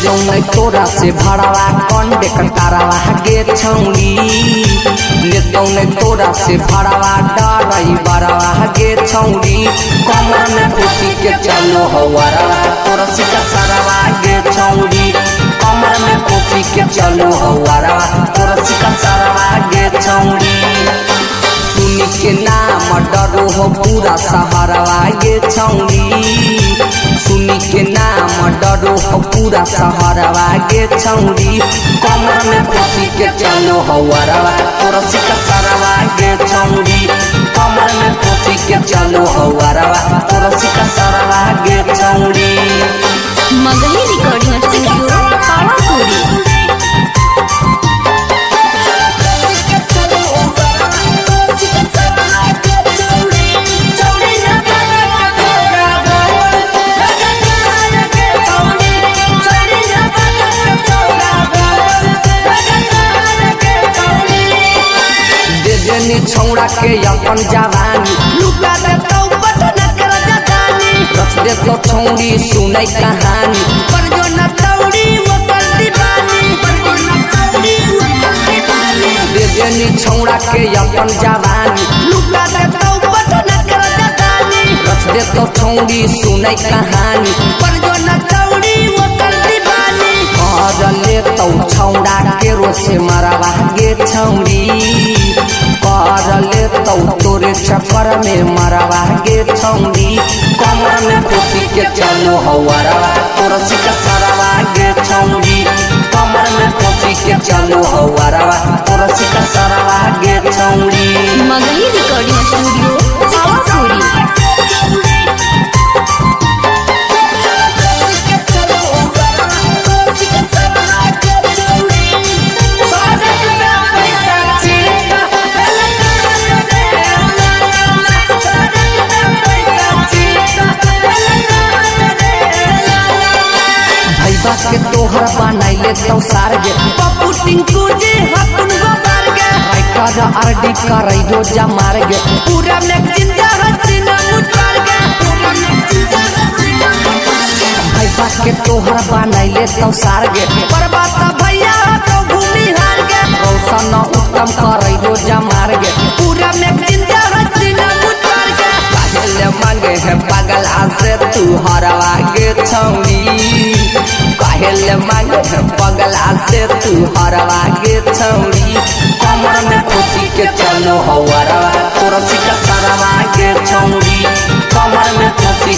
ले तोरा से भड़वा कंडे कटारवा गे छौरी, लेतौ ने तोरा से भड़वा डरई बड़वा गे छौरी। कमर में खुशी के चलो हवारवा तोरा सिका सरवा गे छौरी। कमर में खुशी के चलो हवारवा तोरा सिका सरवा गे छौरी। सुनी के नाम डरो हो पूरा सहारवा गे छौरी, सुनी के नाम डरो हो पूरा सहारवा गे छौरी। कमर में खुशी के चलो हवारवा तोरा सिका सरवा गे छौरी। कमर में खुशी के चलो हवारवा तोरा सिका सरवा गे छौरी। Magahi recording studio Pawapuri. छौड़ा के अपन जवानी लुटा दे तो बटन कर जदानी, रच दे तो छौड़ी सुनै कहानी, पर जो न तौड़ी वो कर दीवानी, पर जो न तौड़ी वो कर दीवानी। दे देनी छौड़ा के अपन जवानी लुटा दे तो बटन कर जदानी, रच दे तो छौड़ी सुनै कहानी, पर जो न तौड़ी वो कर दीवानी। कर ले तो छौड़ा के रोसे मरवा गे छौड़ी, कर ले तो तोरे चक्कर में मरवा गे छौड़ी। कमर में खुशी के चलो हवारवा तोरा सिका सरवा गे छौड़ी। कमर में खुशी के चलो हवारवा तोरा सिका सरवा गे छौड़ी। Magahi recording studio Pawapuri. के तोहर बनाइले तो सार गे पप्पू टिंकू जी हकुन गोबर गे, राइटर आरडी करई रोजा मार गे, पूरा मैगजीन हसीना मुटार गे, पूरा मैगजीन हसीना मुटार गे। भैया के तोहर बनाइले तो सार गे बर्बाद भैया तो भूमि हार गे, रोशन उत्तम करई रोजा मार गे, पूरा मैगजीन हसीना मुटार गे। काहे मांगे है पागल आसे तू हरवा गे छौरी, काहेले मांगे है पगला से तू हरवा गे छौरी। कमर में खुशी के चलो हवारवा तोरा सिका सरवा गे छौरी। कमर में खुशी